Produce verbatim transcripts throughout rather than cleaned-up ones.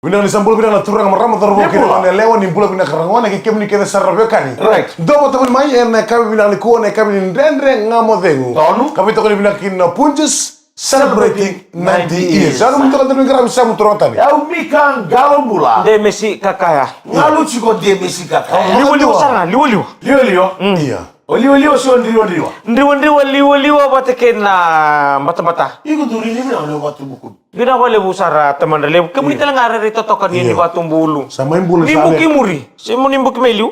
Vinaka ni sa bula vinaka na turaga, marama, cauravou kei na gone yalewa, ni bula vinaka ragone kei kemuni kece sara na veiwekani. Right. Dou vata mai ena yakavi vinaka nikua, na yakavi ni Dredre Ga Mo Cegu. Tonu. Ka veitokoni vinaka kina na Punjas, celebrating ninety years. Au na mutaka dau ni qaravi sa mutu rotani. Au Mika Qalobula. Demesi Kakaya. Galu tiko Demesi Kakaya. Liwaliwa sara ga, liwaliwa. Liwaliwa. Ia. O liwaliwa se o driwadriwa. Driwadriwa, liwaliwa vata kei na batabata. Iko duri ni vinaka na vatu buku. Vinaka vakalevu sara, tamadra levu. Kemuni tale ga rairai totoka ni, ni vatu bulu. Sa mai bulu. Ni buki muri. Se mo ni buki mai liu.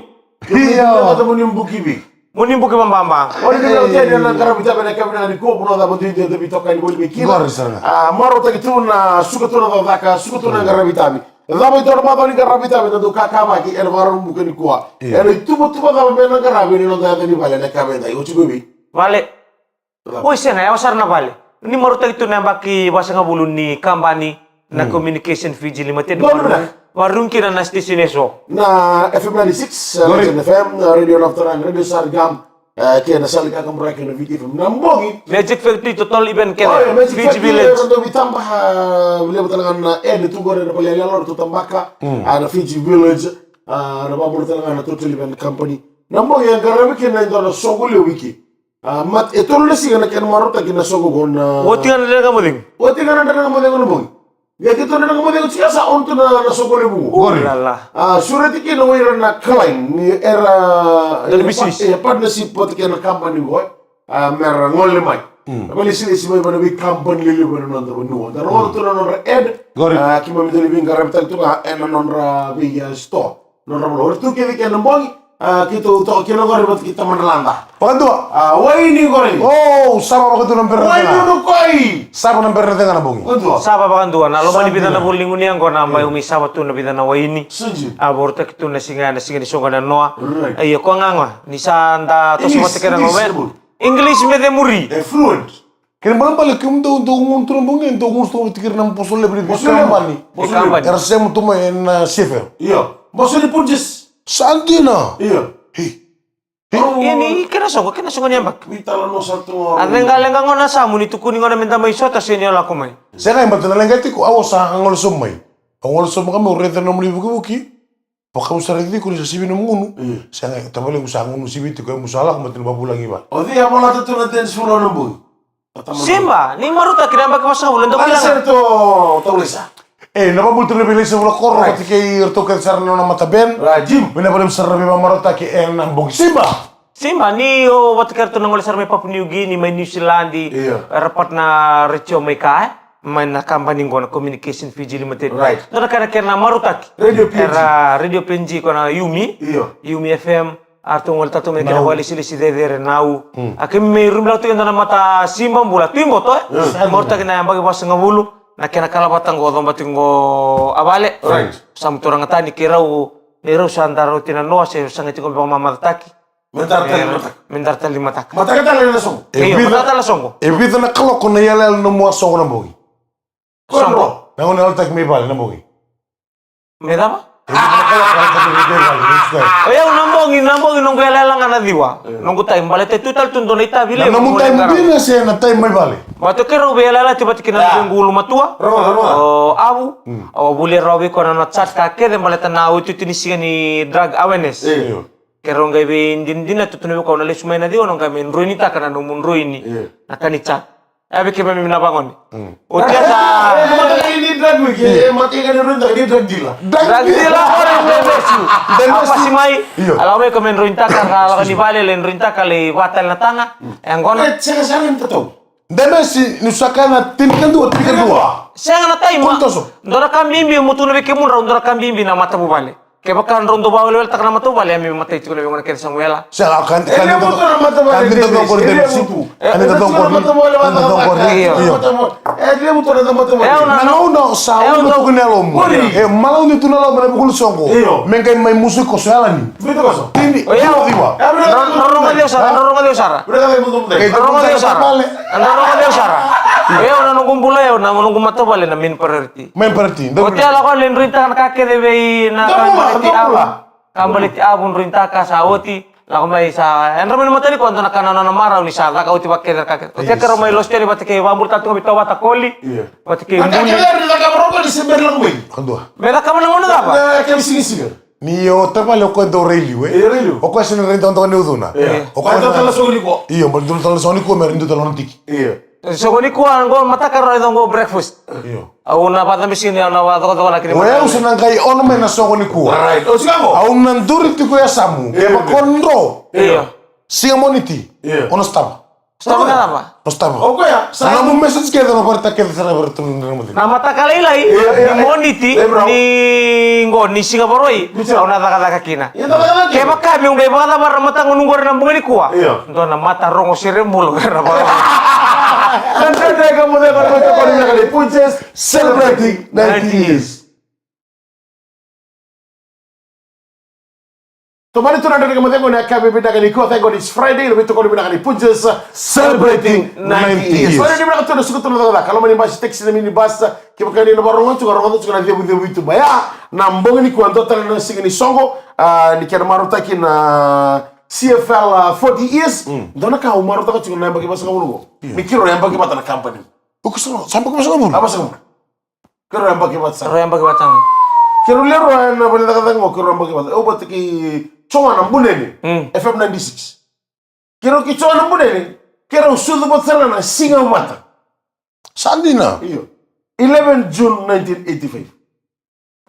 Ia. Mo ni buki vi. Mo ni buki vababa. O ni kena tena na qaravi tabe na kavina ni ko puno da bodi de de vitoka ni boli kila. Gori sara. A, marautaki tu na suka tu na cakacaka, suka tu na qaravi tabe. Cava e dua na macawa ni qaravi tabe na dau kakavaki ena Vakaraubuka nikua? Ena ituvatuva cava me na qaravi ena noda yaca ni vale ena yakavi edai? Oti ko vei? Vale. Oi, sega, yawa sara na vale. Ni marautaki tu na yabaki vasagavulu ni kabani na Communication Fiji Limited. Vakarau kina na station eso. Na F M ninety-six, uh, Legend F M, uh, Radio Laftaran, Radio Sarigam, uh, kei na Sali Kakaburaki na Viti F M. Na bogi. Magic Factory, Total Event kei na Fiji Village. Total Event, uh, levu tale ga na ed tu qori na vale yalo tu tabaka, uh, na Fiji Village, uh, na vabula tale ga na Total Event Company. Na bogi e qaravi kina e dua na soqo levu i ke. A, mat, e tolu na siga na kena marautaki na soqo qo na. Oti ga na Dredre Ga Mo Cegu. Oti ga na Dredre Ga Mo Cegu na bogi. Ia keitou na Dredre Ga Mo Cegu tika sa on tu na, na soqo levu qo. Qori. Lala. A, sureti kina o ira na kalai ni era, e, partnership vata kei na kabani qo. A, mera gole mai. Na vale silesi mai vana vei kabani lelevu ena noda vanua. Da rogoca tu na nodra ad. Qori. A, keimami dau lai veiqaravi tale tu ga ena nodra vei, a, store. Nodra valo. Ora tu kece kei na bogi, a, keitou toka kina qori vata kei tamadra lada. Vakadua. A, waini qori. O, sava vakadua na bera na cega. Waini unu koi. Sava na bera na cega na bogi. Vakadua. Sava vakadua. Na loma ni vica na vula ni gunu yaqona na bai umi sava tu na vica na waini. Sa dina. A, vakarautaki tu na siga, na siga ni soqo na noa. Right. Ia, ko gaga ni sa da toso vata kei na gone. English me cemuri. E fluent. Kena ibalebale kemudou dou gunu tu na bogi, dou gunu tu vata kei ira na boso levu ni kabani. Boso levu. Era sema tu mai ena, a, C F L. Io. Boso ni Punjas. Sa dina. Io. Hei. Ia ni kena soqo, kena soqo ni yabaki. A leqa, leqa gona sa mo ni tukuni gona me da mai sota se ni o lako mai. Sega, e bata na leqa tiko, au sa gole sobu mai. Au gole sobu ga mai, au raica na nomuni vukivuki. Vakau sara tiko ni sa sivi nomu gunu. Io. Sega, tavale, au sa gunu sivi tiko, au sa lako mai tu na vavulagi vale. O cei a volata tu na dance floor na bogi? Simba, ni marautaki na yabaki vasagavulu, dou kila ga. Sere to, to Laisa. E, na vabula tu na vei Laisa Vula Koro, vata kei iratou kece sara na nona mata band. Ra, Jim. Vinaka vakalevu sara na veivamarautaki ena bogi. Simba! Simba, ni o vata kei iratou na gole sara mai Papua New Guinea, mai New Zealand, io, era partner retio mai ka, e? Mai na kabani qo na Communication Fiji Limited. Right. Dua na ka na kena marautaki. Radio P N G. Era Radio P N G ko na Yumi. Io. Yumi F M. A ratou gole tatu mai kena vakalesilesi cecere Nau. Hmm. A keimami mai rumu lako tu kina na mata Simba Bula. Tui boto, e? Yes. Marautaki na yabaki vasagavulu. Na kena kalavata qo, coba tiko qo a vale. Right. Sa mu turaga tani kei rau, ni rau sa da rauti na noa se saga tiko me vakamamacataki. Me dara tale mataka. Me dara tale mataka. Mataka tale na soqo. Io, mataka tale na soqo. E vica na kaloko na iyalayala ni nomu a soqo na bogi? Soqo. Na gauna e yalataki mai vale na bogi. Me cava? E vica na kaloko na yalataki mai vale, na bogi. O yau na bogi, na bogi noqu yalayala ga na ciwa. Noqu time, baleta e tu tale tu dua na itavi levu. Na nomu time dina se na time mai vale? Baleta keirau veiyalayalati vata kei na noqu ulumatua. Rogoca, rogoca. O Avu. Au a volia rawa vei koya na nona chat ka kece baleta na iotioti ni siga ni drug awareness. Io. Keirau qai veidinadina, tukuna vei koya, o na lesu mai na ciwa, o na qai mai droinitaka na nomu droini. Io. Na ka ni chat. E a vei keimami na vagone. Mm. Oti ya sa. E, mataka ni drug week, e, mataka ni droinitaka ni drug dealer. Drug dealer, qori me vesu. A pasi mai. Io. A lako mai ko me droinitaka, ka lako ni vale, lai droinitaka, lai vatale na taga. Mm. E gona. E, sega sara ni tatau. Demesi, ni sa kaya na tinikadua, tinikadua. Sega na taima. Dua na ka bibi, mo tukuna vei kemudrau, dua na ka bibi na matavuvale. Kevaka drau dau vakaweleweletaka na matavuvale, ia me matai tiko na veigauna kece sa mu yala. Sega, ka, ka, e levu tu na matavuvale, ka, Demesi. E levu tu. E levu tu na matavuvale. Io. E levu tu na matavuvale. Na gauna sa, e, tukuna e yalomu. E malauni tu na loma na vukulu soqo. Io. Me qai mai musu koso yalani. Tini. O yau. Ciwa. Rorogo ceu sara, rorogo ceu sara. Rorogo ceu sara. Rorogo ceu sara. O yau na noqu bula, yau na noqu matavuvale na main priority. Main priority. Oti ya lako lai droinitaka na ka kece vei na ka baleti Avu. Ka baleti Avu droinitaka sa oti. Lako mai sa, e, drau mai na matani koya dua na ka na nona marau ni sa caka oti vakakece na ka kece. Oti ya keirau mai losi tale vata kei, vakabula tale tu ga vei Tovata Koli. Io. Vata kei Buli. Ni se bera lako mai. Kadua. Me cakava na gauna cava? Na kena sigasiga. Ni o tavale o koya dau rai liu, e? E, rai liu. O koya sega ni rai dokadoka ni ucuna. E. O koya dau tala soqo nikua. Io, baleta dau tala soqo nikua me rai dau tala na tiki. Io. Soqo nikua qo mataka rau e qo breakfast. Io. Au na vacabisi ni au na vacokocokonaki ni mataka. O yau sa na qai ono mai na soqo nikua. Right. O sika qo. Au na duri tiko e yasamu. Io. Kevaka o dro. Io. Siga Moniti. Io. O na stava. Stava na cava? O stava. O koya, sa na nomu message kece na varita kece sara varita na message. Na mataka lailai, io, io, ni Moniti, io, bro, ni qo, ni siga Vakarauwai, io, au na cakacaka kina. Io, na cakacaka kina. Kevaka meu qai vakacavara na mataqu qori na bogi nikua. Io. Dua na mata rogo sere mulo na vaka. Na dredre ka mo ceva na mataqu ni vinaka ni Punjas, celebrating ninety years. Tomani tu na dredre ka mo ceva na yakavi vinaka nikua, thank God it's Friday, na veitokoni vinaka ni Punjas, celebrating ninety years. Friday ni vinaka tu na suka tu na cakacaka, loma ni basi, taxi, na minibus, kevaka ni na varogo tu, rogo tu na cevucevu i tuba. Ia, na bogi nikua dua tale na siga ni soqo, a, ni kena marautaki na C F L, a, forty years. Mm. Dua na ka au marautaka tiko na yabaki vasagavulu qo. Io. Ni keirau yabaki vata na company. O koya sa, sa yabaki vasagavulu? A, vasagavulu. Keirau yabaki vata sara. Keirau yabaki vata ga. Keirau lewe rua ena vale ni cakacaka qo, keirau yabaki vata. Au vata kei Joana Bunene, mm, F M ninety-six. Keirau kei Joana Bunene, keirau sucu vata sara na siga vata. Sa dina. Io. Eleven June nineteen eighty-five.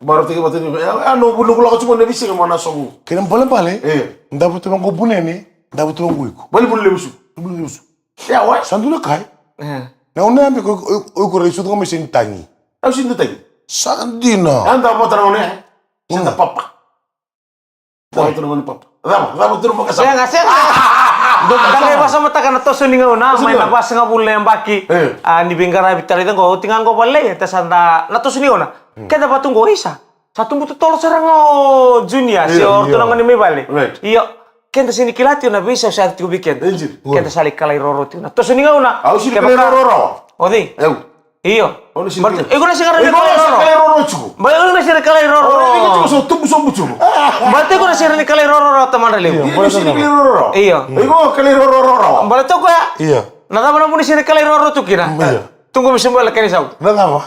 Marautaki vata ni, a, a, no, no, lako tiko na veisiga mo na soqo. Kena balebale. E. Davo tu vaqo Bunene, davo tu vaqo iko. Balebale levu su. Balebale levu su. Ia, wai? Sa dua na ka. E. Na gauna ya beka o iko rai sucu ga mai sega ni tagi. Au sega ni tagi. Sa dina. Eda vota na gauna ya. Sega, mm, papa. Cava tu na gauna ni papa? Cava, cava tu na makasama? Sega, sega. Da qai vasamataka na toso ni gauna, toso ni gauna, mai na vasagavulu na yabaki. E. A, ni veiqaravi tale qo, oti ga qo vale, e, ta sa da, na toso ni gauna. Mm. Keda vatu qo, isa. Sa tubu totolo sara ga o Junior, e, se o ratou na gone mai vale. Right. Io, keda sega ni kila tiko na veisau sa yaco tiko vei keda. E, jiri. Keda sa lai kalairoro tiko na toso ni gauna. Au sega ni kalairoro rawa. O cei? Au. Io. Au na sega ni kalairoro. Iko na sega ni kalairoro. Iko na sega ni kalairoro. Iko na sega ni kalairoro. Iko na sega ni kalairoro. Baleta iko na sega ni kalairoro rawa, tamada levu. Io, iko na sega ni kalairoro rawa. Io. Iko kalairoro rawa. Baleta o koya. Io. Na cava na vuna ni sega ni kalairoro tu kina? Io. Tuqu me sobu e leka ni sau. Na cava?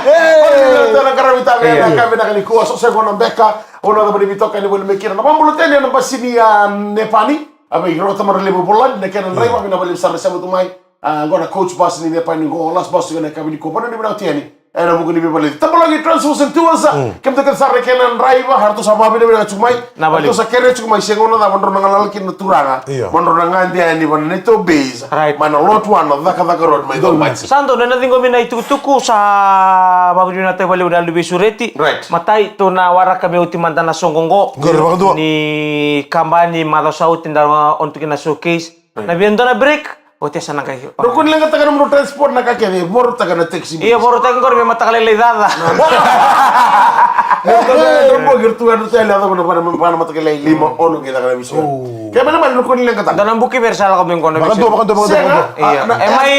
Oi, io, io, na qaravi tale, io, na ka vinaka nikua, so se qo na beka, o na cava ni veitokani voli mai kina. Na vabula tale na basi ni, a, Nepani, a vei ira tamata levu vola, na kena draiva, vinaka vakalevu sara na sema tu mai. A, qo na coach bus ni Nepani, qo last bus qo na yakavi nikua, vanua ni vinaka tu yani. Ena vuku ni veivaleti Tabaloki Transport and Tours. Mm. Kemudou kece sara na kena draiva, eratou sa vakavinavinaka tiko mai. Na vale. Eratou sa kerea tiko mai se gauna cava drau na galala kina na turaga. Io. Mo drau na gade yani vei na neitou base. Right. Mai na Lot One, na Cakacaka Road, mai Caumatsi. Sa donu, ena ciqomi na itukutuku, sa vakavinavinakataki vakalevu na luvei sureti. Right. Matai, tou na waraka me oti mada na soqo qo. Qori vakadua. Ni kabani macawa sa oti da on tu kina na showcase. Right. Na via dua na break. Oti e sa na qai. Drau kua ni leqataka na nomudrau transport na ka kece, e vorotaka na taxi. Io, vorotaka qori me mataka lailai caca. Na, na, na, na bogi, ratou, ratou yaco mai na va na, va na mataka lailai lima, ono, qai caka na veisiga. Oh. Ke mai na mali, drau kua ni leqataka. Da na buki vei ira sa lako mai qo na veisiga. Vakadua, vakadua, vakadua, sega, vakadua. Io. A, na, e mai,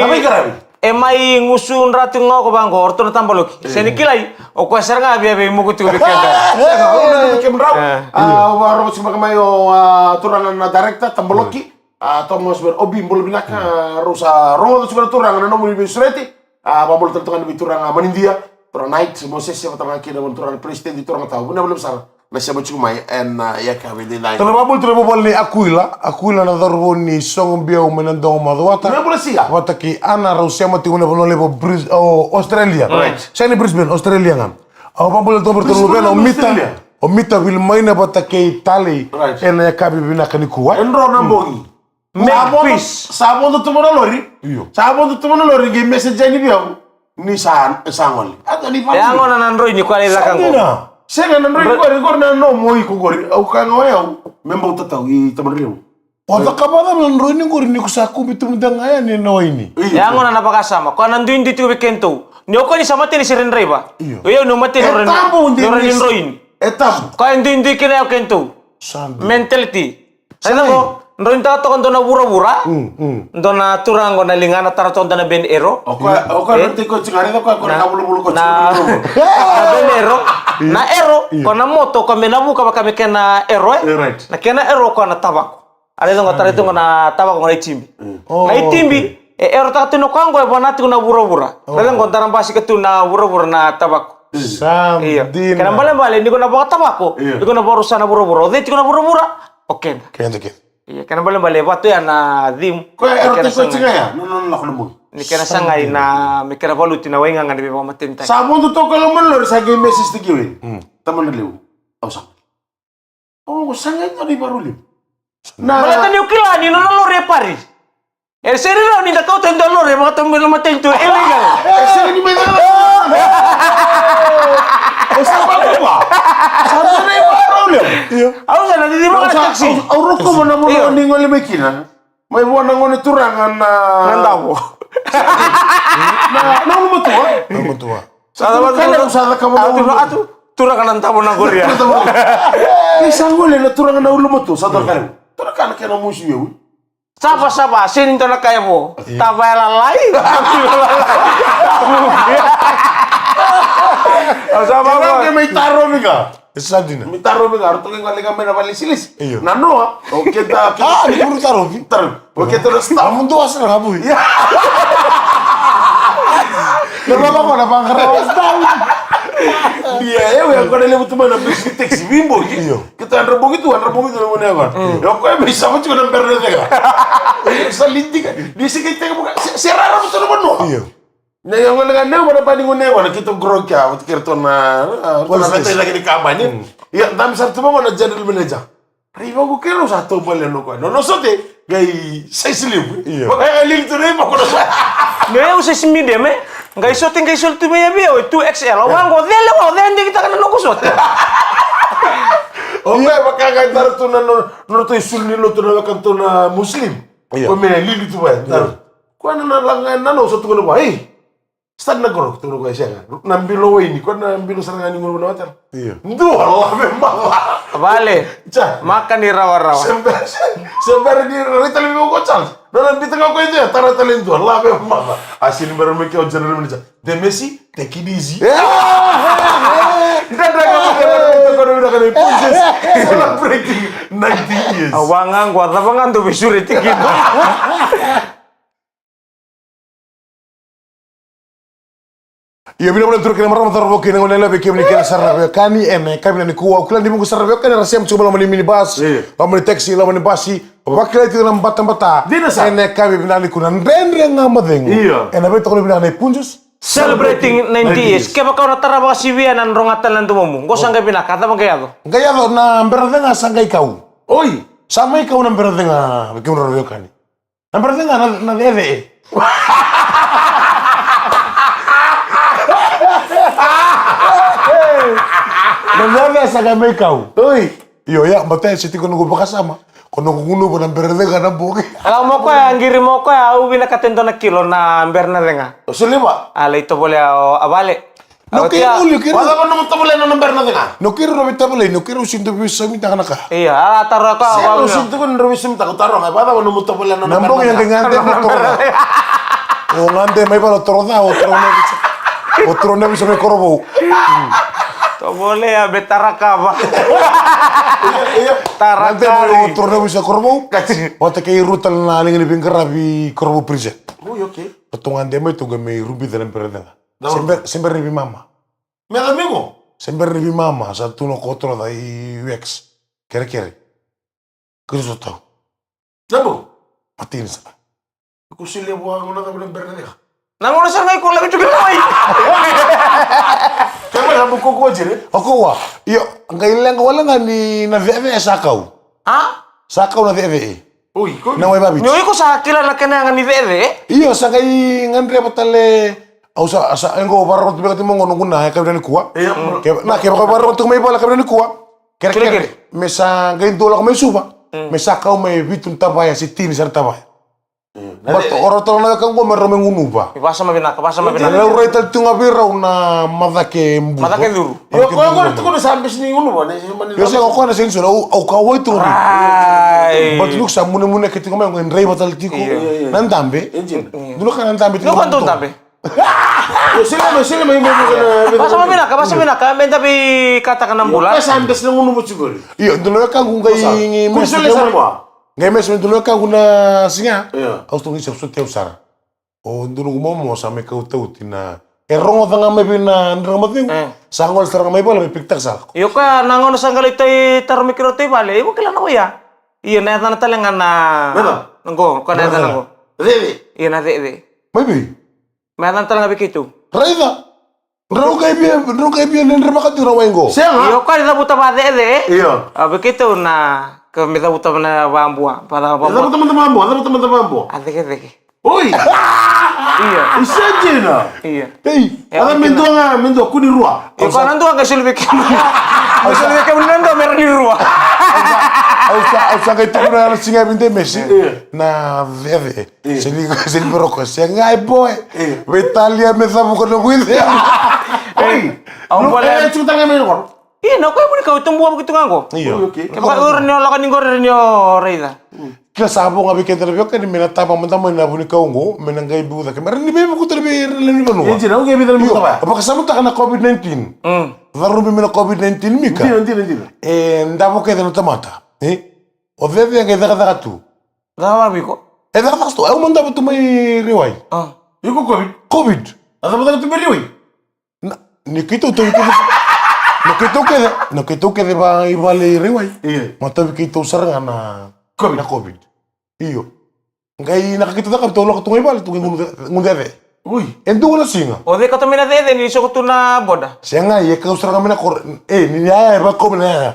na mai qaravi. E mai gusu drau tiko ga o koya vaqo, o ratou na Tabaloki. E. Sega ni kilai, o koya sara ga via veimuku tiko vei keda. Sega, o na kemudrau. E. A, au vakarorogo tiko mai o, a, turaga na director, Tabaloki. Mm. A, Thomas Mer Obi, bula vinaka, mm, rau sa rogoca tiko na turaga na nomuni veisureti. A, vakabula tale toka na veituraga manidia, turaga Knight Mosese, vata ga kina na turaga president, turaga tau, vinaka vakalevu sara na sema tiko mai ena, a, yakavi edaidai. Tale vakabula tale vuvale ni Akuila, Akuila na cauravou ni Sogobiau mai na Dogo Macuata. Vinaka vakalevu sara. Vata kei Ana, rau sema tiko mai na vanua levu o Bris-, o Australia. Right. Sega ni Brisbane, Australia ga. Au vakabula tale vei iratou na luvena, o Mita, Australia. O Mita Vilimaina vata kei Talei. Right. Ena yakavi vinaka nikua. E dro na bogi. Make peace. Sa vodo tu mai na lori. Io. Sa vodo tu mai na lori, qai message yani vei au. Ni sa, sa gole. A, ni, e, a gona na drone ni koya lai caka qo. Sega na drone ni koya, ni koya na nomu iko qori. Au kaya ga o yau, me bau tatau i tamata levu. O cakava cava na drone ni qori ni ko sa kubi tu mada ga yani na waini. Io. E a gona na vakasama. Koya na duidui tiko vei kedatou. Ni o koya ni sa mateni sere ni draiva. Io. O yau ni mateni, e tabu ni drone. E tabu. Koya e duidui kina o kedatou. Sa dui. Mentality. Sa dui. Ena qo, drone taka toka dua na vuravura. Mm, mm. Dua na turaga qo na ligana tara toka dua na Ben Ero. O koya, o koya, e? Drone tiko tiko, raica koya, koya na, na vulavula koya na, tiko. Na Ben Ero. Io. Na Ero, io, koya na moto, koya me na vuka vaka me kena Ero, e? Io, right. Na kena Ero, koya na tavako. A raica qo, tara toka na tavako, qo na itibi. Mm. Oh, na itibi, okay. E, e rautaka tu na koya qo e vana tiko na vuravura. Raica qo, dara basika tu na vuravura na tavako. Sa dina. Kena balebale, ni ko na vakatavako, iko na vakarusa na vuravura. O cei tiko na vuravura? O keda. Keda, keda. Ia, kena balebale, e vatu ya na theme. Ko e rautaka tiko ya, no, no, no, no, no. Ni kena sagai na, me kena valuti na waigaga ni veivakamatenitaki. Sa vodo toka lo mo lori sa qai message tiko vei. Tamana levu. Au sa. O, sa qai tau ni varuli. Na. Baleta niu kila ni nona lori e pari. E seri rau ni da kauta e dua lori e vakatau mai loma taitu e legal. E seri ni mai na. O sa vakua. Sa dua na ivakarau levu. Au sa na cici vaka taxi. Au rokova na vanua ni gole mai kina. Mai vua na gone turaga na. Na davo. Na, na ulumatua. Na ulumatua. Sa cava tu, sa cakava na ulumatua. Atu, turaga na davo na qoria. Ni sa gole na turaga na ulumatua, sa cakava. Turaga na kena musu yau. Sava, sava, seni dua na ka e vo. Tava e lalai. Sava. Kena ke mai tarovi ga. E sa dina. Mai tarovi ga, ratou qai gole ga mai na valesilis. Io. Na noa, o keda, o keda. A, ni kuru tarovi. Tarovi. O keda na staff. Amu dua sara ga bui. Ia. Na baba ko na bangara o staff. Ia, e, o ya ko na levu tu mai na bisi taxi, vimbo. Io. Keda andra bogi tu, andra bogi tu na mone agora. Io, ko e mai sava tiko na bera na cega. Sa liti ga. Ni se ke tega boka, se, se rara mo tu na vanua. Io. Na ia gona ga neu mana bani gona gona kito grokia, vata kei ratou na, a, ratou na veta i cake ni kabani. Ia, dabe sara tu vaqo na general manager. Rai vaqo kei rau sa taubale no koya. No, no sote, qai size levu. Io. Vaka e lili tu rai vaqo na sote. Me au size medium, e? Qai sote, qai soli tu vei au e two X L. Au vaqo, cele vaqo, cele dikitaka na noqu sote. O koya vaka qai dara tu na, no, no ratou isulu ni lotu na weka tu na Muslim. Io. Ko me lili tu vaya, dara. Koya na, na laga, na, na, sa tukuna vua, ei, start na qoro, tukuna vua, e sega. Na bilo waini, koya na bilo sara ga ni gunu na hotel. Io. Dua, lave mala. Vale. Ja. Maka ni rawarawa. Se bera, se bera ni rai tale vei au ko Charles. Na, na bita ga koya dua, tara tale dua, lave mala. A sini bera me ke o general manager. Demesi, take it easy. Dra, dra, dra, dra, dra, dra, dra, dra, dra, celebrating ninety years. A waga qo, a cava ga dou veisureti kina? Ia, vinaka vakalevu turaga kei na marama, cauravou kei na goneyalewa, vei kemuni kece sara na veiwekani ena yakavi nikua. Au kila ni vuqa sara na veiwekani era sema tiko mai loma ni minibus, io, loma ni taxi, loma ni basi. Vakilai tiko na batabata. Dina sara. Ena yakavi vinaka nikua na Dredre Ga Mo Cegu. Io. Ena veitokoni vinaka na iPunjas. Celebrating ninety years. Kevaka o na tara vakasivia na drogata na domomu. Qo sa qai vinaka, cava qai yaco? Qai yaco na bera cega sa qai kau. Oi. Sa mai kau na bera cega, vei kemudou na veiwekani. Na bera cega na, na cece. Na cece sa qai mai kau. Oi. Io, ia, bata e se tiko noqu vakasama. Ko noqu gunuva na bera cega na bogi. Lako mo koya, qiri mo koya, au vinakata e dua na kilo na bera na cega. O siliva? A lai tovolea o Avale. Au tia. Vakacava nomu tovolea na bera na cega? Noqu kiri rovi tavale, noqu kiri usi dovi samitaka na ka. Ia, a taro ka. Se au usi dovi samitaka, taro ka. Vakacava nomu tovolea na bera na cega? Na bogi ya qai gade mo toro. O gade mai vale o toro ca, o toro na visa. O toro na visa mai Korovou. Tovolea me tarakava. Ia, ia. Tarakari. Gade mai o toro na visa Korovou. Kati. Vata kei Ruta na liga ni veiqaravi Korovou Prison. Ui, okay. Ratou gade mai tu qai mai rubica na bera cega. Se bera, se bera ni veimama. Me ca migo? Se bera ni veimama, sa tu na kotroca i wax. Kerekere. Kiri so tau. Tabu. Matini sa. Ko sili vua gona cava na bera na cega. Na gona sa qai ko lave tu ki loi. Kama na buko ko jere. O koya. Io, qai leqa wale ga ni na cece sa kau. A? Sa kau na cece. Oi, ko. Na wai vaviti. Ni o iko sa kila na kena yaga ni cece, e? Io, sa qai gadreva tale. Au sa, sa, e qo vakarorogo tu beka tiko mai qo noqu na yakavi vinaka nikua. Io. Ke, na, kevaka vakarorogo tiko mai vale yakavi vinaka nikua. Kerekere. Kerekere. Me sa qai dua lako mai Suva. Mm. Me sa kau mai vitu na tavaya se tini sara na tavaya. Mm. But o ratou na weka qo me rau mai gunuva. Vakasama vinaka, vakasama vinaka. E laurai tale tu ga vei rau na macake bulu. Macake curu. Io, koya qori tukuna sa bese ni gunuva, ne, se mani. Io, se o koya na sega ni soli, au, au kauwai tu ga vei. Ai. But look, sa munemuneke tiko mai, qai draiva tale tiko. Io, io, io. Na dabe. Engine. Dua na ka na dabe tiko. Dua na ka dau dabe. Io, sega mai, sega mai, mai, mai, mai, mai. Vakasama vinaka, vakasama vinaka, me da veikataka na bula. Io, koya sa bese na gunuva tiko qori. Io, dua na wekaqu qai. Koya sa. Qai mesa me dua na wekaqu na siga. Io. Au sotava ni sa sotava sara. O dua noqu momo sa mai kauta oti na, e rogoca ga mai vei na dra macegu. E. Sa gole sara ga mai vale me pikitaka sara. Io, koya na gauna sa qai lai taro mai keirau tu i vale, iko kila na koya. Io, na yacana tale ga na. Na cava? Na qo, koya na yacana qo. Cece. Io, na cece. Mai vei? Me yacana tale ga vei keitou. Raica. Drau qai via, drau qai via dredre vaka tu na wai qo. Sega. Io, koya ni cavuta vacece. Io. A, vei keitou na, ka me cavuta na vabua. Pa na vabua. Cavuta mada vabua, cavuta mada vabua. A cekeceke. Oi. Io. I sa dina. Io. Ei. E, a me dua ga, me dua kuni rua. Io, koya na dua ga soli vei kemuni. Ga soli vei kemuni na dua me ra ni rua. Au sa, au sa qai tukuna na siga e vide mesi. Io. Na cece. Io. Sega ni, sega ni vei roko, sega e boy. Io. Veitalia me cavuka noqu icegu. Oi. Au vale. E, e, tiko tale ga mai na koro. Io, na koya vunikau e tubu vakavuki tu ga qo. Io. Oi, okay. Kevaka o ira ni o lako ni qori, ira ni o raica. Kila sa vo ga vei keda na veiwekani me na taba mada mai na vunikau qo, me na qai vuku cake. Me ra ni veivuku tale vei ira na lewe ni vanua. E dina, au qai vei tale vei. Io, vakasamataka na COVID nineteen. Mm. Carubi mai na COVID nineteen, Mika. Dina, dina, dina. E davo kece na tamata. E? O cece e qai cakacaka tu. Cakacaka vei iko? E cakacaka tu. Au mada vata tu mai Raiwai. A. Iko COVID? COVID. A cakacaka tu mai Raiwai? Na, ni keitou tauvi kece. Na keitou kece, na keitou kece va i vale i Raiwai. Io. Ma tauvi keitou sara ga na COVID. Na COVID. Io. Qai na ka keitou cakava, tou lako tu ga i vale, tou qai gunu ce-, gunu cece. Ui. E dua na siga. O cei kauta mai na cece ni soko tu na boda? Sega, e kau sara ga mai na koro. E, ni yaya e vakau mai na yaya.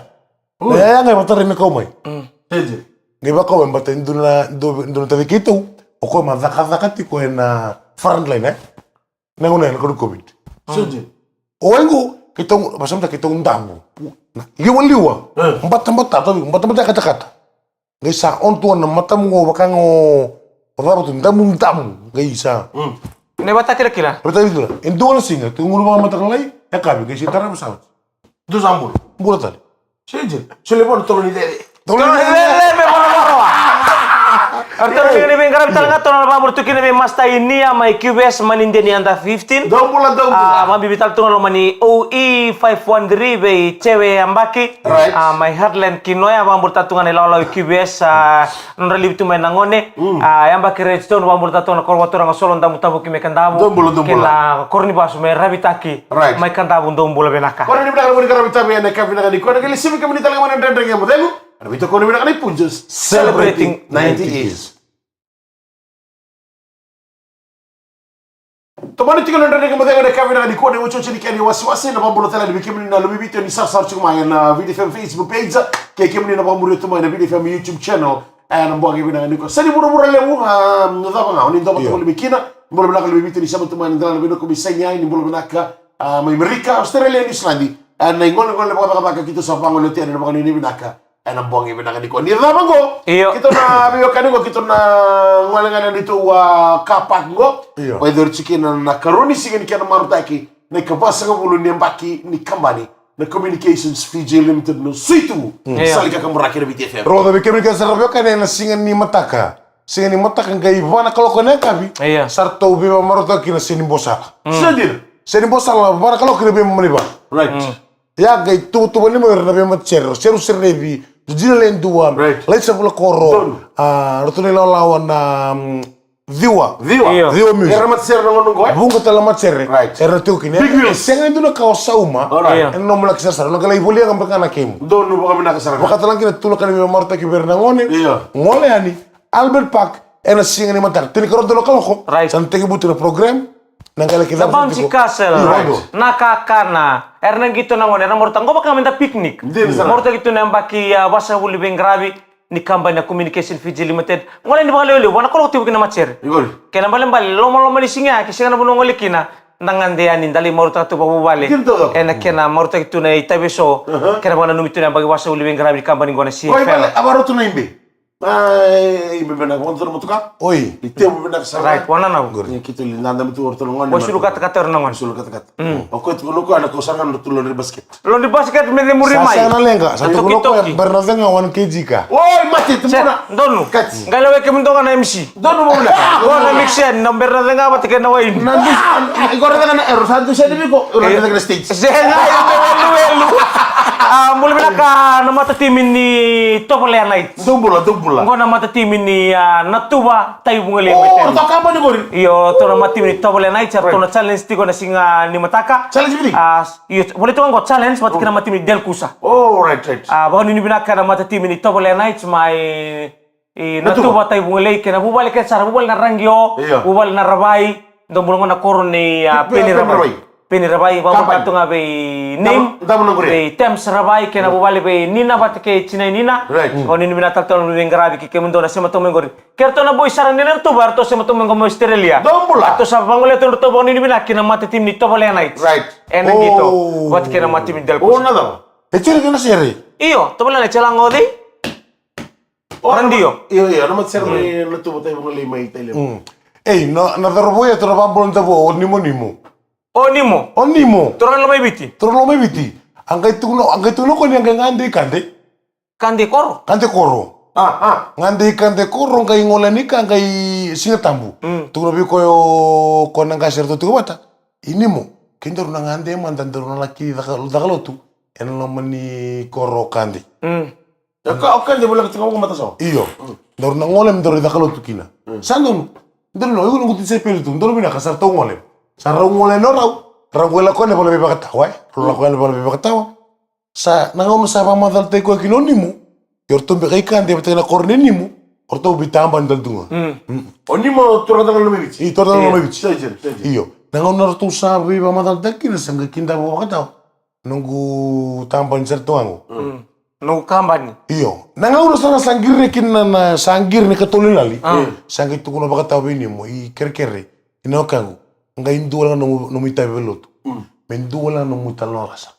Ui. Na yaya ga e vakatarai me kau mai. Mm. Sega. Qai vakau mai, baleta e dua na, dua, dua na taci keitou. O koya ma cakacaka tiko ena front line, e? Na gauna ya na COVID. Sega. O wai qo, keitou, vasamata keitou damu. Na liwaliwa. E. Batabata, tavi, batabata katakata. Qai sa on tu na matamu qo vaka qo, o cava tu, damudamu. Qai sa. Mm. Na ivatakilakila. Ivatakilakila. E dua na siga, tu gunu vakamataka lai, e kavi, qai sa tarava sa. Dua sa bula. Bula tale. Sega. Sega ni vua na tolo ni cece. Tolo ni cece me vola voroa. Tolo ni veiqaravi tale ga, tolo na vakabula tu kina vei Master Inia mai Q B S, mani deni under fifteen. Dou bula, dou bula. A, vabibi tale tu ga loma ni O E five one three vei Cewe Yabaki. Right. A, mai Heartland Kinoya, vakabula tale tu ga na ilawalawa i Q B S, a, nodra livi tu mai na gone. Mm. A, Yabaki Redstone, vakabula tale tu ga na koro vakaturaga Solo, Damu Tavuki mai Kadavu. Dou bula, dou bula. Kei na koro ni vasu mai Ravitaki. Right. Mai Kadavu, dou bula vinaka. Koro ni vinaka, koro ni vinaka, vinaka, vinaka, vinaka. Ni koro ni kele simi kemuni tale ga mai na Dredre Ga Mo Cegu. Ena veitokoni vinaka nei Punjas. Celebrating ninety years. Tomani tiko na Dredre Ga Mo Cegu ena ka vinaka nikua, na iwatiwati ni kena iwasewase, na vakabula tale yani vei kemuni na lomanivitu ni sarasara tiko mai ena Viti F M Facebook page, kei kemuni na vakamuria tu mai na Viti F M YouTube channel. Ena bogi vinaka nikua. Sega ni vuravura levu, a, na cava ga o ni dau vata voli mai kina. Bula vinaka lomanivitu ni sema tu mai na delana vei Nokomisainia, ni bula vinaka, a, mai Amerika, Australia, New Zealand. Ena igolegole vakacakacaka keitou sa vagolea tu yani na vakanuinui vinaka. Ena bogi vinaka nikua. Ni cava qo? Io. Keitou na veiwekani qo, keitou na gole ga ena neitou, a, car park qo. Io. Vakayacori tiko kina na karua ni siga ni kena marautaki na ikavasagavulu ni yabaki ni kabani na Communications Fiji Limited, na suitu. Mm. Io. Sala ni kakaburaki na Viti F M. Rogoca vei kemuni kece sara na veiwekani, ena siga ni mataka. Siga ni mataka qai va na kaloko ena yakavi. Io. Sa ratou veivakamarautaka kina Seni Bosala. Mm. Sega dina. Seni Bosala, va na kaloko kina veimama ni va. Right. Mm. Ia qai tuvatuva ni mai o ira na veimatasere, Seru Serevi, Jujina Ledua, right, Laisa Vulakoro, donu, a, ratou na ilawalawa na, mm, Ciwa. Ciwa. Io. Ciwa Music. Era matasere na gauna qo, e? Vuqa tale na matasere. Right. Era na tiko kina. Big wheels. E sega ni dua na ka o sauma. Alright. Io. Ena nomu laki sarasara. Na qai lai volia ga beka na kemu. Donu vakavinaka sara. Vakatalega kina tu na ka ni veimarautaki vei ira na gone. Io. Gole yani. Albert Park, ena siga ni mataka, tinikarua na kaloko. Right. Sa na tekivu tu na program. Na qai laki cava tiko. The Bouncy Castle. Io, right. Na kakana. Era na qito na gone, era marautaka qo vaka me da picnic. Dina sara. Marautaki tu na yabaki, a, vasagavulu ni veiqaravi ni kabani na Communication Fiji Limited. Gole yani vakalevulevu, va na kaloko tiko kina na matasere. Io. Kena ibalebale, lomaloma ni siga ya, ke sega na vanua gole kina, da gade yani, da lai marautaka tu vakavuvale. Dina toka. Ena kena marautaki tu na itavi eso. Aha. Kena vakananumi tu na yabaki vasagavulu ni veiqaravi ni kabani qo na C F L. Oi, vale, a varau tu na ibe. Ai, ibe vinaka, vakadodo na motoka. Oi. Ni tevu vinaka sara. Right, wananavu. Ni keitou lai dadabe tu o ratou na gone. Oi, sulu katakata o ira na gone. Sulu katakata. Mm. O koya tukuna o koya na kau sara ga na ratou laundry basket. Laundry basket me cemuri mai. Sa sega na leqa, sa tukuna o koya, bera na cega one K G ka. Oi, mate, tu muna. Donu. Kati. Qai lewai kemudou ga na M C. Donu mo vinaka. Qo na mix yani, na bera na cega vata kei na waini. Na dusi, qo na cega na Euro, sa dusi yani vei iko, iko na cega na States. Sega, io, me weluwelu. A, bula vinaka na mata timi ni Tovolea Knights. Dou bula, dou bula. Qo na matatimi ni, a, Natuva, Taivugalei mai Taivu. O, ratou kabani qori. Io, ratou na matatimi ni Tovolea Knights, ratou na challenge tiko na siga ni mataka. Challenge vili? A, io, volai toka qo challenge, vata kei na matatimi ni Delkusa. O, right, right. A, vakanuinui vinaka na matatimi ni Tovolea Knights mai, e, Natuva, Taivugalei, kei na vuvale kece sara, vuvale na Raqio, vuvale na Ravai, dou bula qo na koro ni, a, Peni Ravai. Peni Ravai, vavaka tu ga vei Neim, vei Tems Ravai, kei na vuvale vei Nina vata kei tinai Nina. Right. Vakanuinui vinaka tale tu na veiqaravi kei kemudou na sema tu mai qori. Kei ratou na boys sara ni Natuva, ratou sema tu mai qo mai Australia. Dou bula. Ratou sa vagolea tu ratou vakanuinui vinaka ki na matatimi ni Tovolea Knights. Right. Ena qito, vata kei na matatimi ni Delkusa. O, na cava? E tiri kei na sere. Io, Tovolea Knights e lagodi. O, radio. Io, io, na matasere mai Natuva, Taivugalei mai Tailevu. Mm. Ei, na, na cauravou ya, tou na vakabula na cauravou, o Nimo Nimo. O Nimo. O Nimo. Turaga ni Lomaiviti. Turaga ni Lomaiviti. A qai tukuna, a qai tukuna o koya ni a qai gade i kade. Kade koro. Kade koro. A, a. Gade i kade koro, qai gole yani ka, qai Siga Tabu. Mm. Tukuna vei koya o, koya na qase eratou tiko vata. I Nimo, kedaru na gade mada, daru na laki caka, caka lotu ena loma ni koro o kade. Mm. O ka, o kade voleka tiko vaka matasawa. Io. Mm. Daru na gole me daru caka lotu kina. Mm. Sa donu. Daru na, iko noqu tisaipeli tu, daru vinaka, sa ratou gole. Sa rau gole na rau. Rau gole lako yani vale veivakatawa, e. Rau lako yani vale veivakatawa. Sa, na gauna sa vakamacalataki koya kina o Nimo, o ratou beka i kade vata kei na koro nei Nimo, o ratou veitabani tale tu ga. Mm. Mm. O Nimo turaga ni Lomaiviti. Io, turaga ni Lomaiviti. Sega, sega, sega. Io. Na gauna ratou sa veivakamacalataki kina, sa qai kidava vakatawa. Noqu tabani sara tu ga qo. Mm. Noqu kabani. Io. Na gauna sara sa qiri kina na, na, sa qiri na ikatolu ni lali. Ah. Sa qai tukuna vakatawa vei Nimo, i kerekere, i na wekaqu. Qai dua wale ga nomu, nomu itavi valenilotu. Mm. Me dua wale ga nomu italanoa lasa.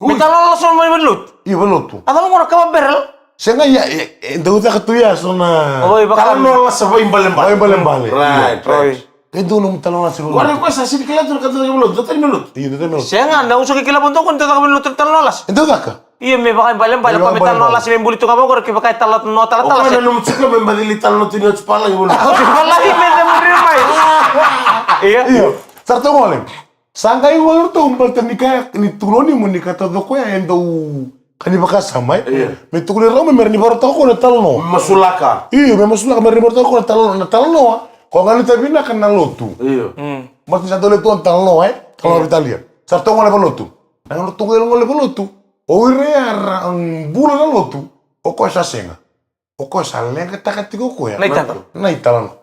Me italanoa lasa mai valenilotu? Io, valenilotu. A cava qo na kava barrel? Sega, ia, e, e dau caka tu ya so na italanoa lasa vaibalebale. Vaibalebale. Right, right. Qai dua nomu italanoa lasa vaibalebale. Qori koya sa sega ni kila tu na ka dau caka valenilotu, dau tani valenilotu. Io, dau tani valenilotu. Sega, na uso ke kila vodo ko ni dau caka valenilotu na italanoa lasa. E dau caka. Io, me vakaibalebale, me vakaibalebale. Ko me talanoa lasa me buli tu ga vaqori, kevaka e talanoa talatala. O koya na nomu tiko me baci lai talanoa tu ni oti palagi voli. Oti palagi me te muri mai. Io. Io. Sa ratou gole. Sa qai gole ratou baleta ni ka ni tukuna o Nimo ni ka taucoko ya e dau ka ni vakasama, e. Io. Me tukuna e rau me, me ra ni vakarautaka o koya na talanoa. Masulaka. Io, me masulaka me ra ni vakarautaka o koya na talanoa, na talanoa. Ko ga ni ta vinaka na lotu. Io. Mm. Baleta ni sa dau lai tu na talanoa, e. Talanoa vei Italia. Sa ratou gole valotu. Na gauna ratou qai gole valotu, o ira ya ra bula na lotu, o koya sa sega. O koya sa leqataka tiko o koya na italanoa. Na italanoa.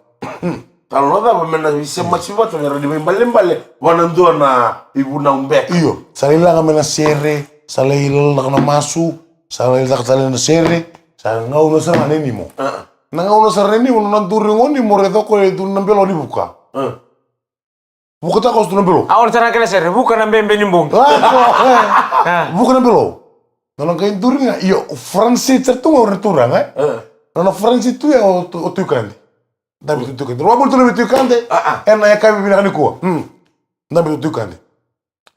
Talanoa cava me na veisema vata me ra ni vaibalebale vua na dua na ivunau beka. Io, sa lai laga mai na sere, sa lai lalaka na masu, sa lai caka tale na sere, sa gauna sara ga nei Nimo. A. Na gauna sara nei Nimo, na duri qo Nimo, raica o koya e dua na belo ni vuka. A. Vuka takoso tu na belo. A, o na tara na kena sere, vuka na bebe ni bogi. Lako, e. A. Vuka na belo. Nona qai duri ga, io, o Faransi sara tu ga o ira na turaga, e. A. Nona Faransi tu ya o, o Tui Kade. Dabe tu Tui Kade. Rua buli tu na vei Tui Kade. A, a. Ena yakavi vinaka nikua. Hmm. Dabe tu Tui Kade.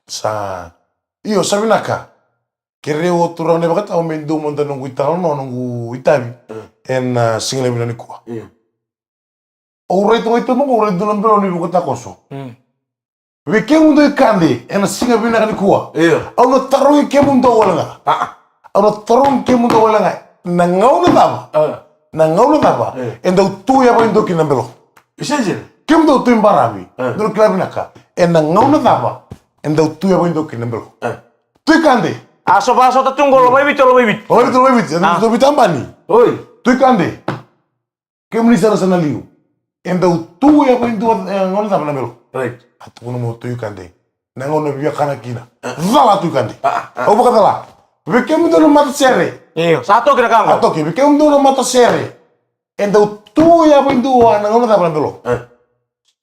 Sa, io, sa vinaka. Kerei au turaga na ivakatawa me dua mada noqu italanoa, noqu itavi. Hmm. Ena, a, siga levu vinaka nikua. Io. Au rai toka i Taumaqa, au rai dua na belo ni vuka takoso. Mm. Vei kemudou i Kade, ena siga vinaka nikua. Io. Au na tarogi kemudou wale ga. A, a. Au na tarogi kemudou wale ga. Na gauna cava? A. Na gauna cava? Io. E dau tu yava i dua kina na belo. Io, sega, sega. Kemudou Tui Baravi. A. Dou kila vinaka. Ena gauna cava? E dau tu yava i dua kina na belo. A. Tui Kade. A, so va, so ta tu qo, Lomaiviti, Lomaiviti. Lomaiviti, Lomaiviti. E dau tu veitabani. Oi. Tui Kade. Kemuni sara sa na liu. E dau tu yava i dua, e, gauna cava na belo. Right. A tukuna mai o Tui Kade. Na gauna viakana kina. A. Cala Tui Kade. A, a, a. Au vakacala. Vei kemudou na matasere. Io, sa toki na ka qo. A toki. Vei kemudou na matasere. E dau tu yava i dua na gauna cava na belo. A.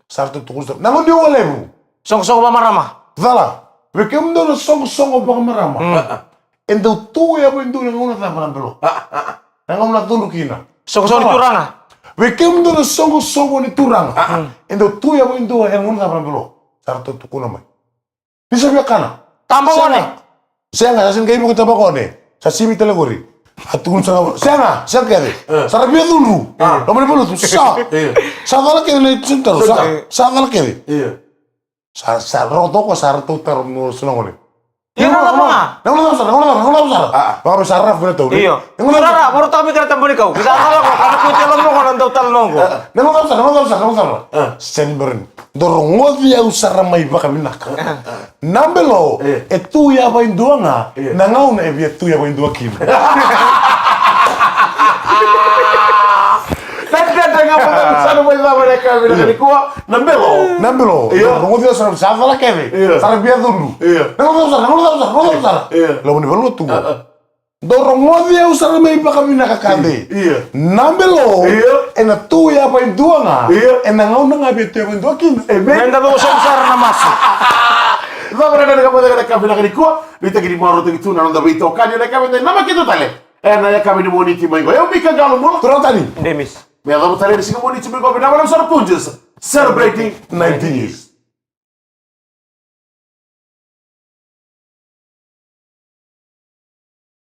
Sa ratou tukuna sara. Na gauna ni walevu. Soqosoqo vakamarama. Cala. Vei kemudou na soqosoqo vakamarama. Mm. A, a. E dau tu yava i dua na gauna cava na belo. A, a, a. Na gauna cudru kina. Soqosoqo ni turaga. Vei kemudou na soqosoqo ni turaga. A, a. Mm. E dau tu yava i dua na gauna cava na belo. Sa ratou tukuna mai. Ni sa viakana. Tabagone. Sega. Sega, sa sega ni qai vaka tabagone. Sa simi tale qori. A tukuna sara, sega, sega kece. E. Sa ra via cudru. A. Loma ni valotu, sa. E. Sa cala kece na itutaro, sa. E. Sa cala kece. E. Sa, sa rogo toka, sa ratou taro mo sa na gone. Io, na lava ga. Na gauna cava sara, na gauna cava sara, na gauna cava sara. Ah. Vakarogo sara na funa tauri. Io. Na gauna cava sara. Rara, varo taka mai kara tabani kau. Kida na lako, kana kuti e lako, na dau tala noqo. Na gauna cava sara, na gauna cava sara, na gauna cava sara. Ah. Seni Barini. Dou rogoci au sara mai vakavinaka. Ah, ah. Na Belo, eh, e tu yava e dua ga, eh, na gauna e via tu yava e dua kina. Na dredre ga mo sa na mai cava na yakavi vinaka nikua, na Belo. Na Belo. Io. Rogoci au sara, sa cala kece. Io. Sara via cudru. Io. Na gauna cava sara, na gauna cava sara, na gauna cava sara. Io. Loma ni valutu. Ah, ah. Dou rogoci au sara mai vakavinaka ka dei. Io. Na Belo. Io. Ena tu yava e dua ga. Io. Ena gauna ga via tu yava e dua kina. E me. Meda vakasauri sara na masu. Cava na ka mo caka na yakavi vinaka nikua. Nuitaki ni marautaki tu na noda veitokani ena yakavi edaidai. Nama kece tale. Ena yakavi ni Moniti mai qo. Io, Mika Qalobula. Turaga Tani. Demis. Me yacova tale ni siga Moniti mai qo, vinaka vakalevu sara Punjas. Celebrating nineteen years.